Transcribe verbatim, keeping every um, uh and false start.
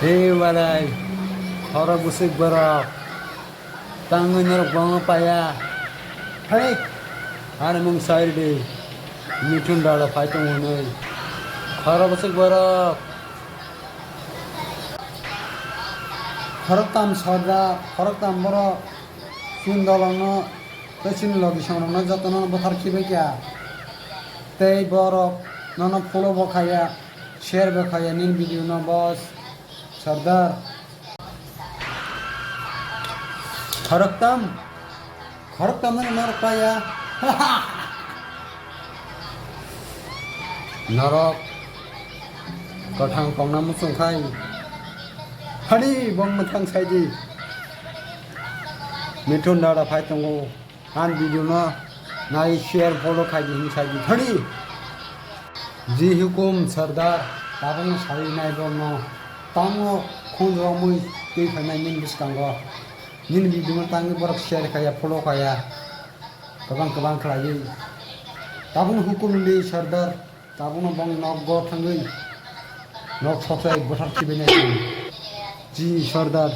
Hey walai, khorok bwswk borok, tangwi norok bongno paya. Hey, ani mung sai di, Mithun Dada phai tongo hwnwi. Khorok bwswk borok, khorok tam Sordar, khorok tam borok, chini dolongno tei chini logi songrokno jotono bothar khibai kha. Tei borok nono follow bo khaya, share bo khaya nini video no boss. Sardar. Khoroktam. Khoroktam no norok paya. Norok. Kwthang tongna muchung khai. Hani bong mwthang sai di. Mithun Dada phai tongo. Ani video no nai share follow khai di hinwi sai di thari. Ji hukum Sardar, tabukno sai nai borokno. Tamo khunju romwi twi phainai nini bwskango. Nini video no tangwi borok share khaya, follow khaya. Kwbang kwbang khlaiwi. Tabukno hukum di Sardar. Tabukno bong nok go thangwi nok soksai bothar khibai nai. Ji Sardar.